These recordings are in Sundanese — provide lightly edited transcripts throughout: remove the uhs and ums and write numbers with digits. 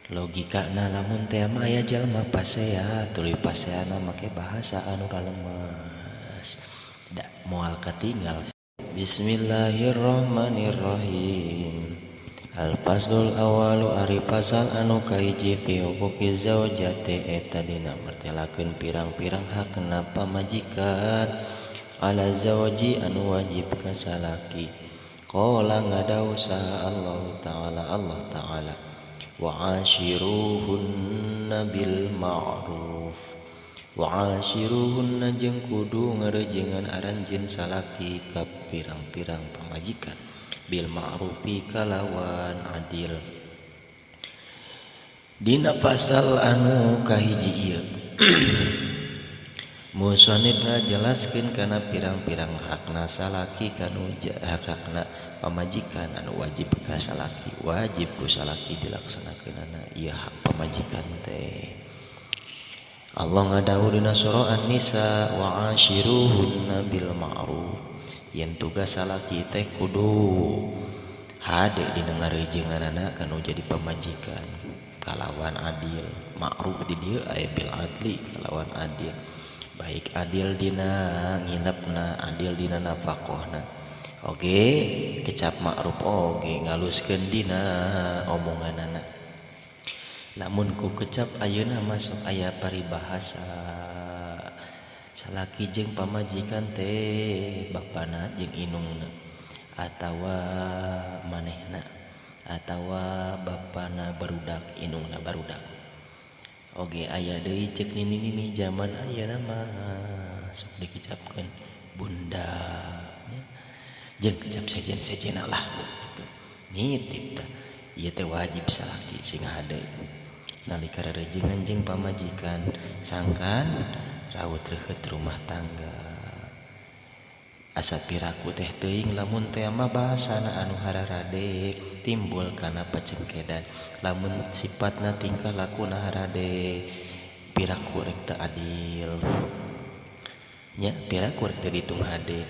Logikana lamun teh mah aya jalma pasea tuluy paseana make bahasa anu ralemes da moal katinggal. Bismillahirrahmanirrahim. Al-faslul awalu ari pasal anu kahiji fi huquqi zaujati eta dina mertelakeun pirang-pirang hakna pamajikan ala zauji anu wajib ka salaki. Qala ngadau saha Allah Ta'ala Allah Ta'ala wa ashiruhunna bil ma'ruf wa ashiruhunna jeung kudu ngarejengan aranjeun salaki ka pirang-pirang pamajikan bil ma'rufi kalawan adil. Dina pasal anu kahiji ieu musannif ngajelaskeun kana pirang-pirang hakna salaki kanu hakna pamajikan anu wajib ka salaki, wajib ku salaki dilaksanakeunana ieu hak pamajikan teh. Allah ngadawuh dina surah An-Nisa wa ashiruhunna bil ma'ruf. Yen tugas salaki teh kudu hade dina ngarejenganana kanu jadi pamajikan kalawan adil. Ma'ruf di dieu aya bil adli kalawan adil. Baik adil dina nginepna, adil dina nafaqohna. Oge kecap ma'ruf oge ngaluskeun dina omonganana. Lamun ku kecap ayeuna masuk aya paribahasa salaki jeung pamajikan teh bapana jeung inungna atawa manehna atawa bapana barudak inungna barudak. Oge aya deui ceuk nini-nini zaman ayeuna mah sok dikecapkeun bunda jeung kecap sejen-sejena lah gitu. Nitip tah ieu teh wajib salaki sing hade nalika rerejengan jeung pamajikan sangkan raut reuheut rumah tangga. Asa piraku teh teuing lamun teh mah bahasana anu hararade timbul kana pacengkedan. Lamun sifatna tingkah lakuna harade piraku rek teu adil nya, piraku rek teu ditung hade.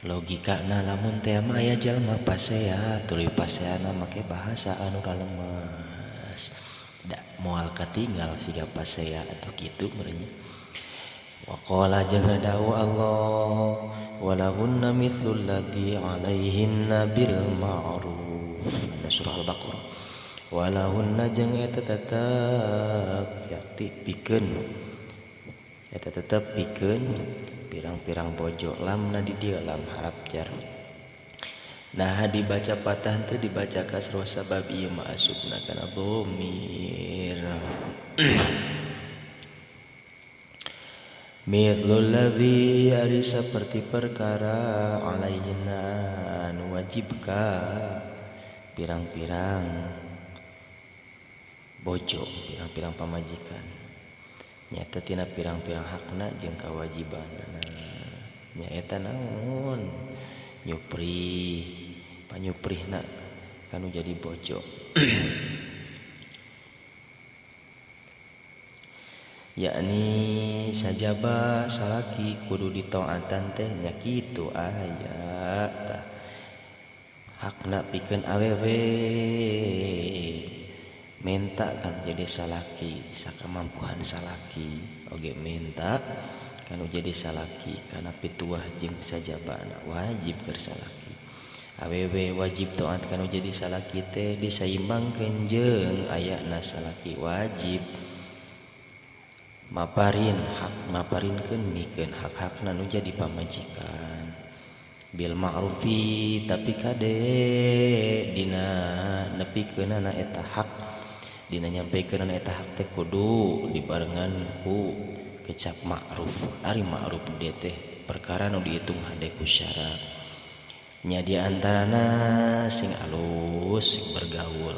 Logikana lamun teh mah aya jalma pasea tuluy paseana make bahasa anu ralemes da moal katinggal siga pasea atuh kitu meureunnya. Wa qala jeung dawuh Allah walahunna mithlul ladzi alaihinna bil ma'ruf. Surah Al-Baqarah. Walahunna jeung eta tetep yakti pikeun eta tetep pikeun pirang-pirang bojo lamna di dieu lam harap jar. Nah dibaca patah teu dibaca kasroh sabab ieu mah asupna kana dhamir. Mithlul ladzi ari saperti perkara alaihinna anu wajib ka pirang-pirang bojo, pirang-pirang pamajikan. Nyata tina pirang-pirang hakna jeung kawajibanana. Nyaeta naon? Nyupri, panyuprihna kanu jadi bojo. Yakni sajaba salaki kudu ditaatan teh nya kitu aya tah. Hakna pikeun awewe minta kan jadi salaki sakamampuhan salaki oge minta kanu jadi salaki kana pituah jeung sajabana wajib bersalaki. Awewe wajib taat kanu jadi salaki teh disaimbangkeun jeung ayana salaki wajib maparin hak maparinkeun mikeun hak-hakna nu jadi pamajikan bil ma'rufi tapi kade dina nepikeunana eta hak dina nyampikeunana eta hak teh kudu dibarengan ku kecap ma'ruf. Ari ma'ruf dieu teh perkara nu diitung hade ku syarat nya di antarana sing alus sing bergaul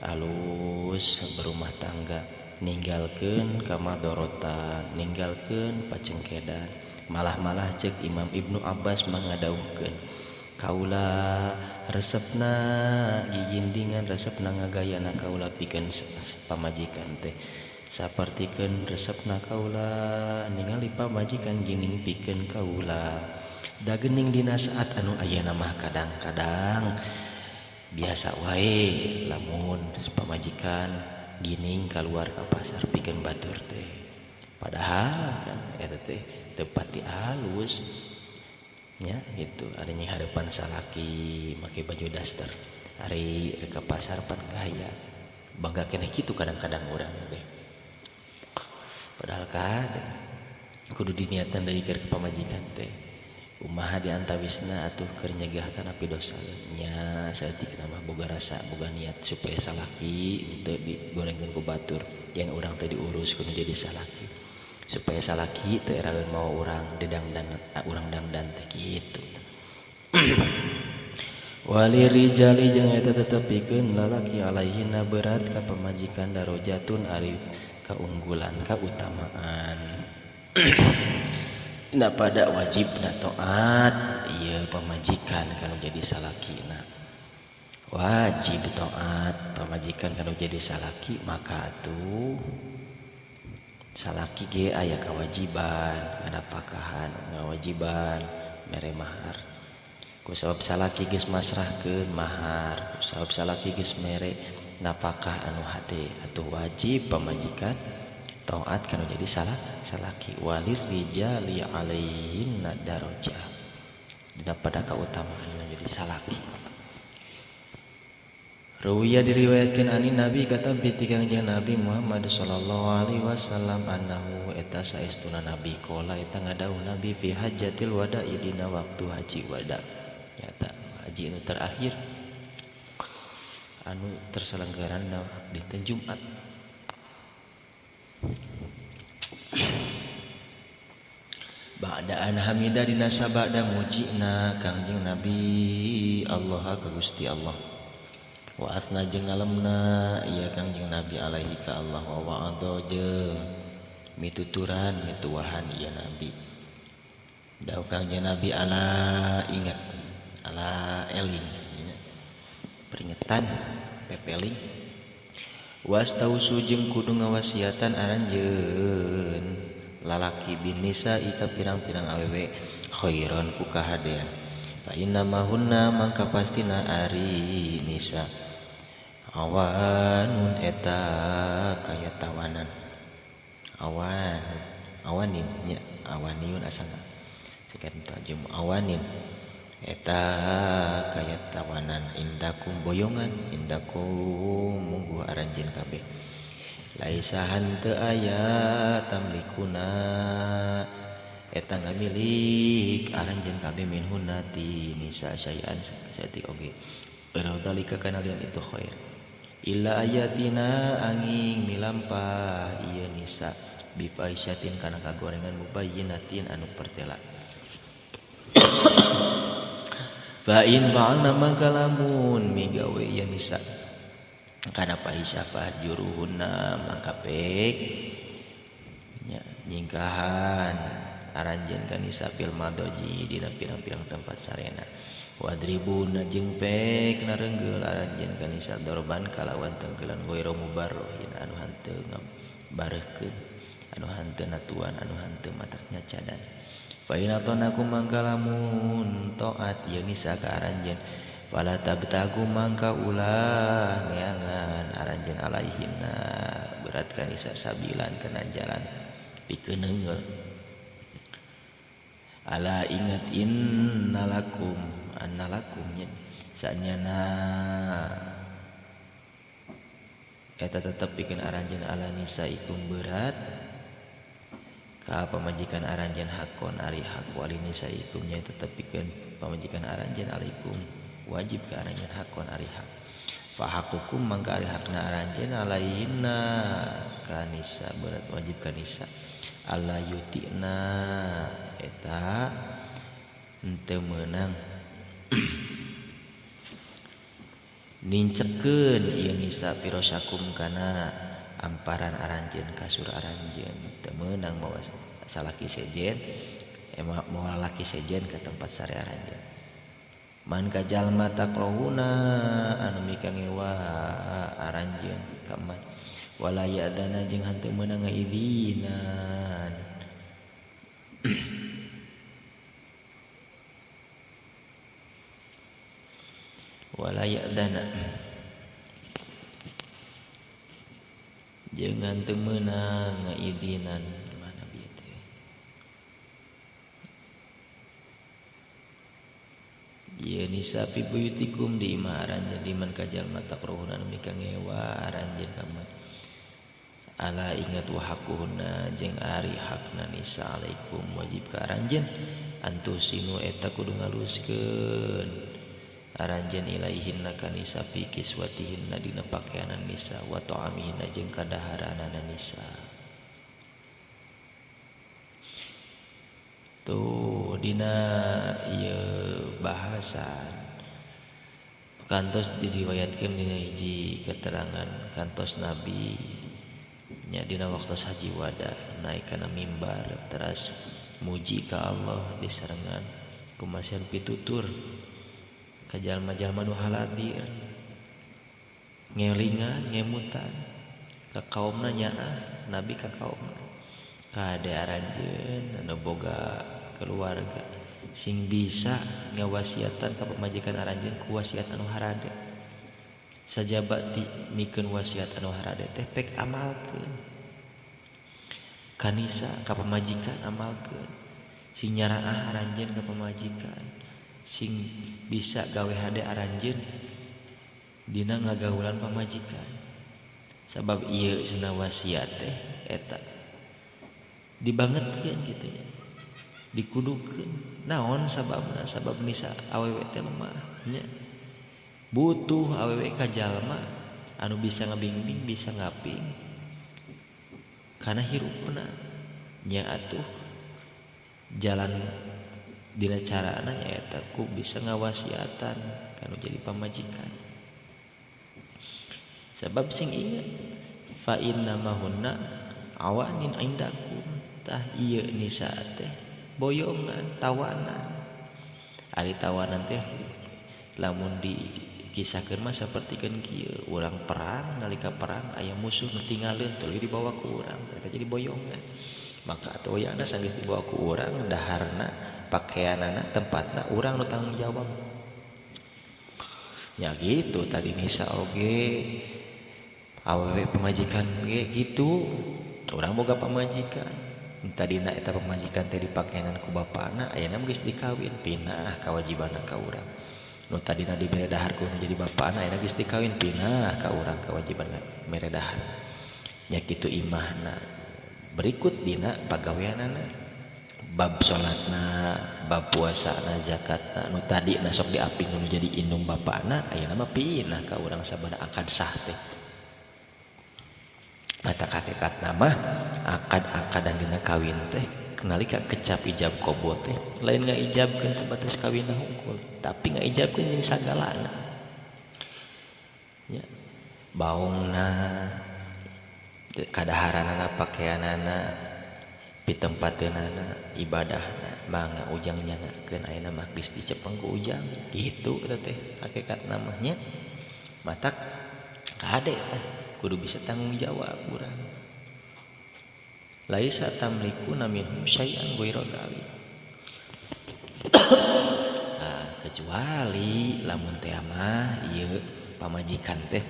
alus berumah tangga ninggalkeun kamadorotan ninggalkeun pacengkedan. Malah-malah cek Imam Ibnu Abbas mangadawuhkeun kaula resepna gigindingan resepna ngagayana kaula pikeun pamajikan teh sapertikeun resepna kaula ningali pamajikan gining pikeun kaula. Da geuning dina saat anu ayeuna mah kadang-kadang Biasa wae lamun pamajikan gining keluar ka pasar pikeun batur teh. Padahal kan eta teh teu pati alus nya gitu. Ari harapan salaki make baju daster. Ari ka pasar pan gaya. Bangga keneh kitu kadang-kadang urang teh. Padahal kan kudu diniatan deui keur pamajikan teh. Umaha diantawisna atuh keur nyegah kana pidosa nya saeutik mah boga rasa boga niat supaya salaki teu digorengkeun ku batur yen urang teh diurus kudu jadi salaki supaya salaki teu eraeun mau urang didangdan urang dangdan teh kitu. Wali rijali jeung eta tetep pikeun lalaki alaihina berat ka pamajikan darajatun ari kaunggulan kautamaan. Nah pada wajib na taat ieu pamajikan kana jadi salakina. Wajib taat pamajikan kana jadi salaki maka atuh salaki ge aya kewajiban nganapakahan ngawajiban mere mahar. Ku sabab salaki geus masrahkeun mahar, ku sabab salaki geus mere napakah anu hade atuh wajib pamajikan taat kana jadi salah salaki. Walir rijali alaihinna darajah dina pada kautamaan jadi salaki. Ruwiya diriwayatkeun ani Nabi kata bi kangjeng Nabi Muhammad sallallahu alaihi wasallam annahu eta saestuna Nabi qala eta ngadawuh Nabi fi hajjatil wada dina waktu haji wada nyata haji anu terakhir anu terselenggarana dinten Jumat. Ba'da an hamida dina sabada mujina Kangjeng Nabi Allah ka Gusti Allah wa atsna jeung ngalemna ieu Kangjeng Nabi alaihi ka Allah wa wa'adha jeung mituturan mituwahan ieu Nabi. Dawuh Kangjeng Nabi ala ingat ala eling peringetan pepeling wastausu jeung kudu ngawasiatan aranjeun lalaki bin nisa ika pirang-pirang awewe khairon ku kahadean fa inna mahunna mangka pastina ari nisa awanun eta kaya tawanan awan awanin nya awaniun asana sekian tajum awanin eta kaya tawanan indakum boyongan indakum mungguh aranjeun kabeh laisa hanteu aya tamlikuna eta ngamilik aranjeun kabeh minhunna ti nisa syai'an saeutik oge eureun kana lian itu khair illa ayatina angin milampah ieu nisa bifaisyatin kana kagorengan mubayyinatin anu pertela. Fa in fa'alna maka lamun migawe ieu nisa kana fahisyah fahjuruhunna mangka pek nya nyingkahan aranjeun ka nisa fil madoji dina pirang-pirang tempat sarena wadribuna jeung pek nareunggeul aranjeun ka nisa dorban kalawan tengkelan ghairu mubarrohin anu hanteu ngabareuhkeun anu hanteu natuan anu hanteu mataknya cadan. Fa in atanakum mangka lamun taat ieu nisa ka aranjeun fala tabtagu mangka ulah neangan aranjeun alaihinna berat ka nisa sabilan kana jalan pikeun neunggeul. Ala ingat innalakum annalakum nya sanyana eta tetep pikeun aranjeun ala nisa ikum berat ka pamajikan aranjeun hakon ari hak wali nisa ikum nya tetep pikeun pamajikan aranjeun alaikum wajib ka aranjeun hakon ari hak fa haqukum mangka ari hakna aranjeun alaihinna ka nisa berat wajib ka nisa alla yutina eta henteu meunang nincekeun ieu nisa pirosakum kana amparan aranjeun kasur aranjeun teu meunang mawa salaki sejen mawa lalaki sejen ka tempat sare aranjeun man ka jalma takrohuna anu mikangewa aranjeun ka man wala ya'dana jeung hanteu meunang ngaidinan. Wala ya'dana Jangan teu meunang ngaidinan mana bieu teh. Ieu nisa fi buyutikum di imah aranjeun liman ka jalma takruhuna anu mika ngewa aranjeun ka man. Ala ingat wa haquhunna jeung ari hakna nisa alaikum wajib ka aranjeun antusinu eta kudu ngaluskeun aranjeun ilaihinna ka nisa fi kiswatihinna dina pakeanan nisa wa ta'amihinna jeung kadaharanana nisa. Tuh dina ieu bahasan kantos diriwayatkeun dina hiji keterangan kantos Nabi nya dina waktu haji wada naik kana mimbar teras muji ka Allah disarengan kumasihan pitutur ka jalma-jalma nu haladir ngelingan ngemutan ka kaumna nyaah Nabi ka kaumna kade aranjeun anu boga keluarga sing bisa ngawasiatan ka pamajikan aranjeun ku wasiat anu harade sajaba ti mikeun wasiat anu harade teh pek amalkeun kanisa ka pamajikan amalkeun sing nyaraah aranjeun ka pamajikan sing bisa gawe hade aranjeun dina ngagaulan pamajikan sabab ieu cenah wasiat teh eta dibangetkeun kitu nya dikudukeun naon sababna sabab nisa awewe teh lemah nya butuh awewe ka jalma anu bisa ngabimbing bisa ngaping kana hirupna nya atuh jalan dina carana nyaeta ku bisa ngawasiatan kanu jadi pamajikan sabab sing ingat fa inna mahunna awanin indakum tah ieu nisa teh boyongan tawanan ari tawanan teh lamun dikisahkeun mah sapertikeun kieu urang perang nalika perang aya musuh nu tinggalin tuluy dibawa ku urang mereka jadi boyongan maka atuh oyana sanggeus dibawa ku urang daharna pakaianana tempatna urang nu tanggung jawab ya gitu tadi nisa oge awewe pamajikan ge gitu urang boga pamajikan tadina eta pamajikan teh dipakeanan ku bapana ayeuna mah geus dikawin pinah kawajibanna ka urang nu tadina dibere dahar ku nu jadi bapana ayeuna geus dikawin pinah ka urang kewajiban mere dahar nya kitu imahna berikut dina pagaweanana bab salatna bab puasana zakatna nu tadina sok diaping nu jadi indung bapana ayeuna mah pinah ka urang sabada akad sah teh mata hakikatna mah akad-akadan dina kawin teh nalika kecap ijab qabul teh lain ngaijabkeun sebatas kawinna hungkul tapi ngaijabkeun jeung sagalana nya baongna kadaharanana pakeanana pitempateunana ibadahna mangga ujang nyangakeun ayeuna mah geus dicepeng ku ujang kitu eta teh hakikatna mah nya matak kade teh kudu bisa tanggung jawab urang laisa tamlikuna minhum syai'an ghairu dzalik. Nah, kecuali lamun teh mah ieu pamajikan teh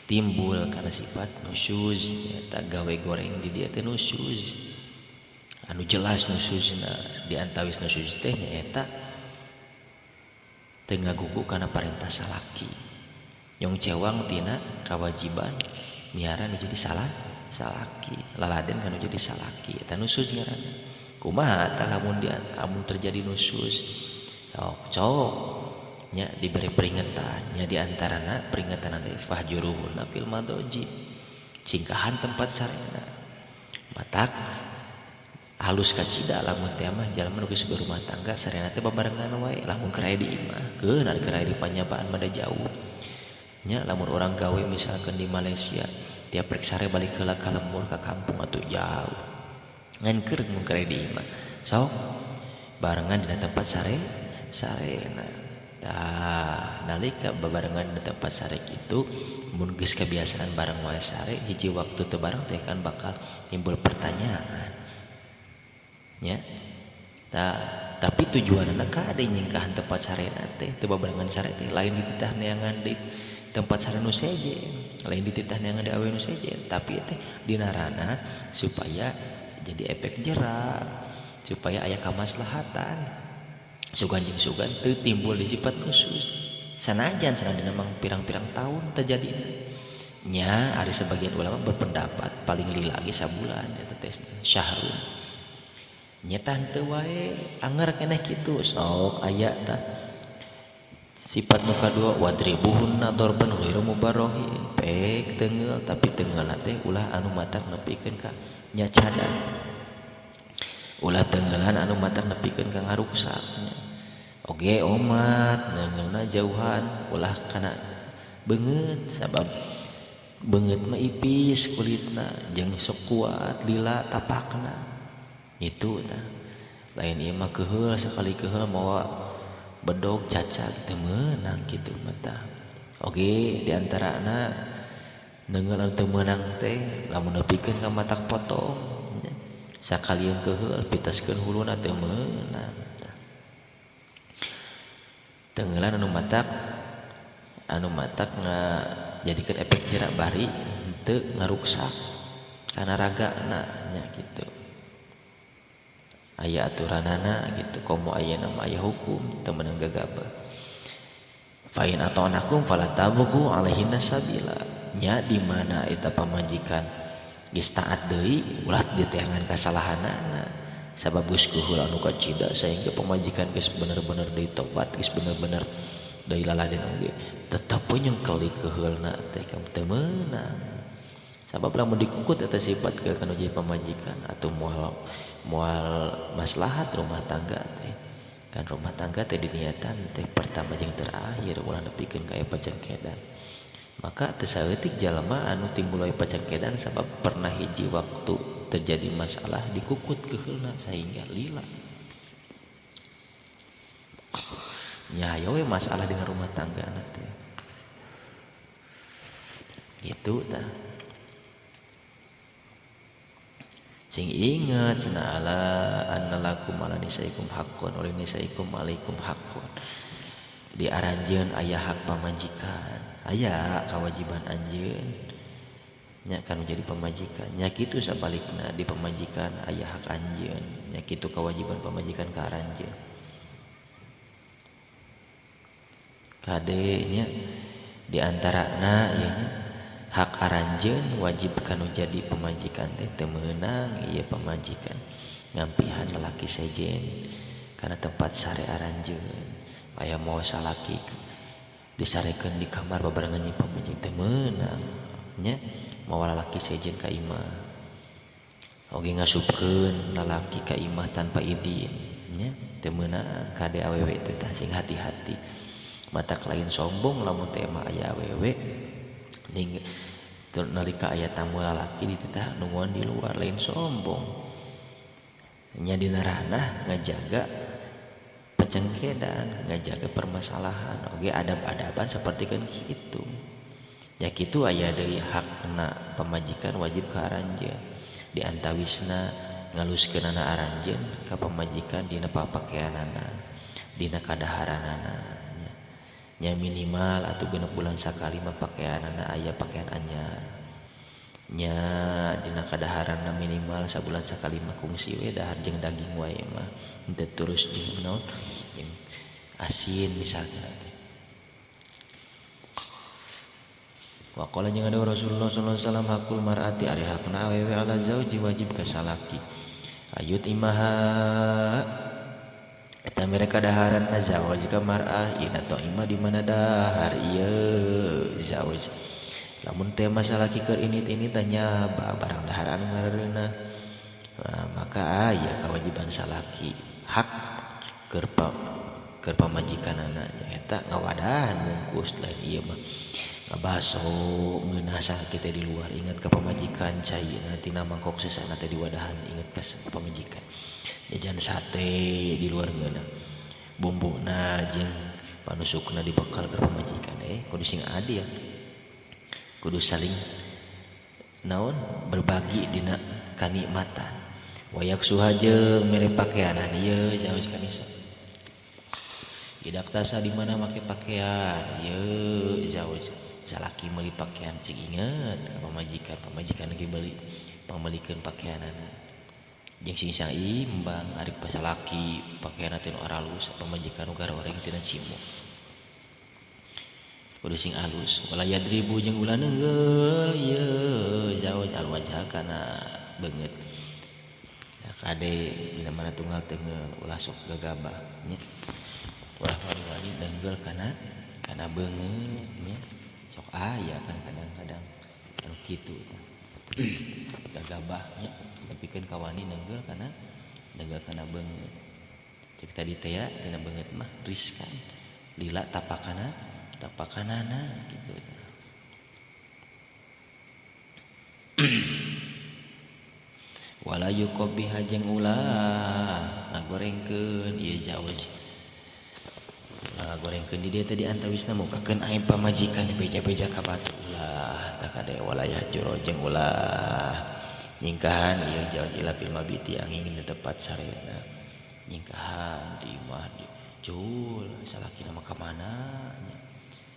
timbul karena sifat nusyuz eta gawe goreng di dia teh nusyuz anu jelas nusyuzna di antawis nusyuz teh nyaeta teu ngagugu kana parentah salaki nyong cewang tina kawajiban miara nu jadi salah salaki laladen kanu jadi salaki eta nusyuz ngaranna kumaha tah lamun dia amun terjadi nusyuz sok cok nya diberi peringatan nya di antarana peringatan teh fahjuruhunna fil madoji cingkahan tempat sarena matak halus kacida lamun teh mah jalma nu geus berumah tangga sarena teh babarengan wae lamun keur aya di imah keun ari keur aya di panyabaan mah da jauh nya lamun orang gawe misalkan di Malaysia tiap rek sare balik heula ka lembur ka kampung atuh jauh ngan keur mun keur di imah sok barengan dina tempat sare sarena tah nalika babarengan dina tempat sare kitu mun geus kebiasaan bareng wae sare hiji waktu teu bareng teh kan bakal timbul pertanyaan nya tah tapi tujuanna kade nyingkahan tempat sarena teh teu babarengan sare teh lain dititah neangan deui tempat sare nu sejen lain dititah neangan di awewe nu sejen tapi teh dina ranah supaya jadi efek jera supaya aya kamaslahatan sugan jeung sugan teu timbul di sifat khusus sanajan sanadina mang pirang-pirang tahun terjadi nya ari sebagian ulama berpendapat paling lila ge sabulan eta teh syahrun nya tah teu wae anger keneh kitu sok aya tah sifat nu kadua wadribuhunna darban ghairu mubarrahin pek teunggeul tapi teunggeulna teh ulah anu matak nepikeun ka nyacadan ulah teunggelan anu matak nepikeun ka ngaruksak nya oge omat neunggeulna jauhan ulah kana beungeut sabab beungeut mah ipis kulitna jeung sok kuat lila tapakna itu tah lain ieu mah keuheul sakali keuheul mawa bedog cacag teu meunang kitu mah tah. Oge di antarana neunggeul anu teu meunang teh lamun nepikeun ka matak potong nya sakalieun keuheul pitaskeun huluna teu meunang tah. Teungeulan anu matak ngajadikeun efek jera bari henteu ngaruksak kana ragana nya kitu. Aya aturanana gitu komo ayeuna mah aya hukum teu meunang gagabah. Fa in ata'nakum fala tabghu alaihinna sabila nya di mana eta pamajikan geus taat deui ulah diteangan kasalahanana sabab geus kuhul anu kacida sehingga pamajikan geus bener-bener deui tobat geus bener-bener deui laladen oge tetep we nyengkeli keuheulna teh teu meunang sabab lamun dikukut eta sifat ke kanu jadi pamajikan atau moal maslahat rumah tangga teh kan rumah tangga teh diniatan teh pertama jeung terakhir ulah nepikeun ka aya pacengkedan maka teu saeutik jalma anu timbul wae pacengkedan sabab pernah hiji waktu terjadi masalah dikukut keuheulna sehingga lila nya aya we masalah dina rumah tangga teh gitu tah. Sing ingat cenah ala annalakum ala nisaikum haqqun wa nisaikum alaikum haqqun. Di aranjeun aya hak pamajikan, aya kewajiban anjeun nya kan jadi pamajikan. Nya kitu sabalikna di pamajikan aya hak anjeun, nya kitu kewajiban pamajikan ka aranjeun. Kade nya di antarana ieu nya hak aranjeun wajib kanu jadi pamajikan teh teu meunang ieu pamajikan ngampihan lalaki sejen kana tempat sare aranjeun aya moal salaki disarekeun di kamar babarengan jeung pamajikan teu meunang nya moal lalaki sejen ka imah oge ngasupkeun lalaki ka imah tanpa izin nya teu meunang kade awewe teh tah sing hati-hati matak lain sombong lamun teh mah aya awewe ning nalika aya tamu lalaki dititah nungguan di luar lain sombong nya dina ranah ngajaga pacengkedan ngajaga permasalahan oge adab-adaban saperti kan kitu nya kitu aya deui hakna pamajikan wajib ka aranjeun di antawisna ngaluskeunana aranjeun ka pamajikan dina papakeanana dina kadaharanana nya minimal atau 6 bulan sakali mah pakeanana aya pakaian anyar nya dina kadaharanna minimal sabulan sakali mah kungsi we dahar jeung daging wae mah henteu terus jeung naon jeung asin misalnya teh. Wa qala jeung ada Rasulullah sallallahu alaihi wasallam hakul mar'ati ari hakna awewe ala zauji wajib ka salaki ayut imaha eta mereka daharan zawaj ka mar'ah ina ta'ima di mana dahar ieu zawaj lamun teh masalah keur ini tanya barang daharan ngareuna nah, maka aya kewajiban salaki hak keur pamajikanana eta ngawadahan mungkus lain ieu mah ngabaso ngeunah salaki teh di luar ingat ka pamajikan cai tina mangkok sesana teh diwadahan ingat ka pamajikan jajan sate di luar ngeunah bumbuna jeung panusukna dibekal ka pamajikan kudu sing adil kudu saling naon berbagi dina kanikmatan wayak suhajeung mere pakeanan ieu jauh kanisa idak tasa di mana make pakaian ieu jauh Salaki meuli pakaian cing inget ka pamajikan, pamajikan ge meuli pangmeulikeun pakaianana. Jeung sing saimbang ari pasalaki pakaianna teh nu aralus, pamajikan nu garoreng tina cimuk. Kudu sing alus. Wala yadribu jeung ulah neunggeul ieu zawaj al wajha kana beungeut. Ya kade dina mana tunggal teunggeul ulah sok gagabah nya. Ulah wani-wani neunggeul kana beungeut nya. Sok aya kan kadang-kadang anu kitu tah. Gagabah nya nepikeun ka wani neunggeul kana beungeut. Cek tadi teh ya dina beungeut mah riskan. Lila tapakanana gitu. Wala yuqabbiha jeung ulah ngagorengkeun ieu jauh. Ngagorengkeun di dieu teh di antawisna mukakeun aib pamajikan beja-beja ka batur ulah tah kade wala yahjur jeung ulah nyingkahan ieu jauh ila fil mabiti angin di tempat sarena. Nyingkahan di imah di jul salakina mah ka mana nya.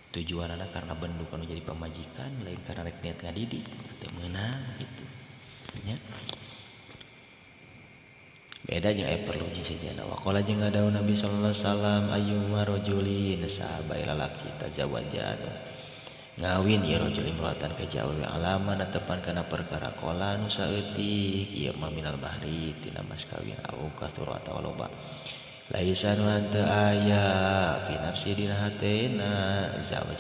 Tujuanana karena bendu kanu jadi pamajikan lain karena rek niat ngadidik teu meunang gitu nya. Beda jeung aya perlu jeung sejenna. Waqala jeung ngadau Nabi sallallahu alaihi wasallam ayyuma rajulin sahabai lalaki tazawaja anu ngawin ieu rajul imra'atan ka jawi alaman tepan kana perkara qala nu saeutik ieu mah minal mahri tina mas kawin au kathur atawa loba. Laisa nu henteu aya fi nafsi dina hatena zawaj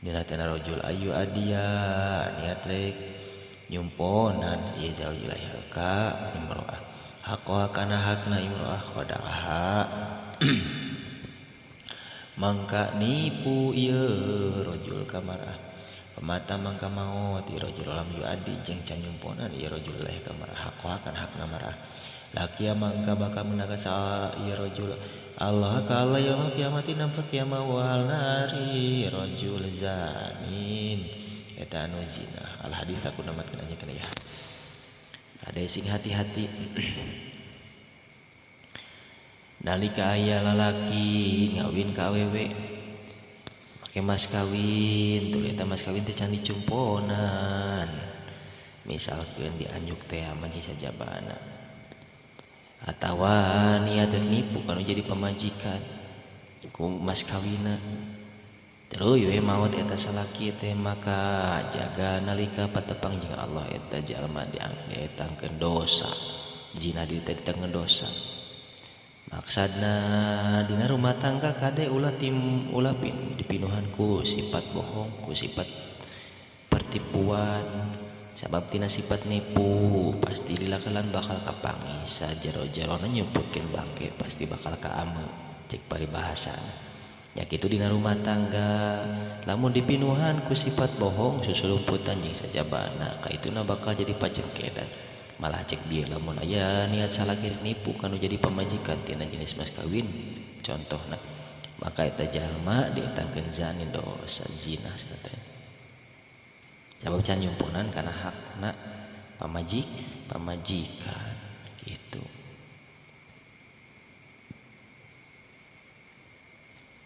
dina hatena rajul ayu adia niat rek nyumponan ieu zawaj ilahi ka imro'ah haqqaha kana hakna imro'ah khada'aha mangka nipu ieu rajul ka mar'ah pamata mangka maot ieu rajul lam yu adi jeung can nyumponan ieu rajul ilahi ka mar'ah haqqaha kana hakna mar'ah lakia mangka bakal menaka sa ieu rajul Allah ka Allah yaumul kiamati nampak kiamat wal nari rajul zanin eta anu zina. Al hadis aku namatkeun anjeun ya. Ade sing hati-hati. Nalika aya lalaki ngawin ka awewe make mas kawin, tuluy eta mas kawin teh can dicumponan. Misalkeun dianjuk teh mah jeung sajabana. Atawa niat nipu kanu jadi pamajikan ku mas kawina. Terus we maot eta salaki teh maka jaga nalika patepang jeung Allah eta jalma dietangkeun dosa. Zina ditangkeun dosa. Maksudna dina rumah tangga kade ulah tim ulah pin dipinuhan ku sifat bohong, ku sifat pertipuan. Sabab tina sifat nipu pasti dilakalan bakal kapangi sajero-jerona nyumputkeun bangke pasti bakal kaame cek paribahasana. Ya kitu dina rumah tangga lamun dipinuhan ku sifat bohong susulumputan jeung sajabana kaituna bakal jadi pacengkedan. Malah cek bieu lamun aya niat salaki nipu kanu jadi pamajikan tina jenis mas kawin contohna maka eta jalma dietangkeun zani dosa zina sateh. Sabab can nyumpunan kana hakna pamajikan gitu.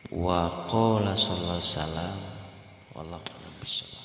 Wa qala sallallahu alaihi wasallam wallahu a'lam bissawab.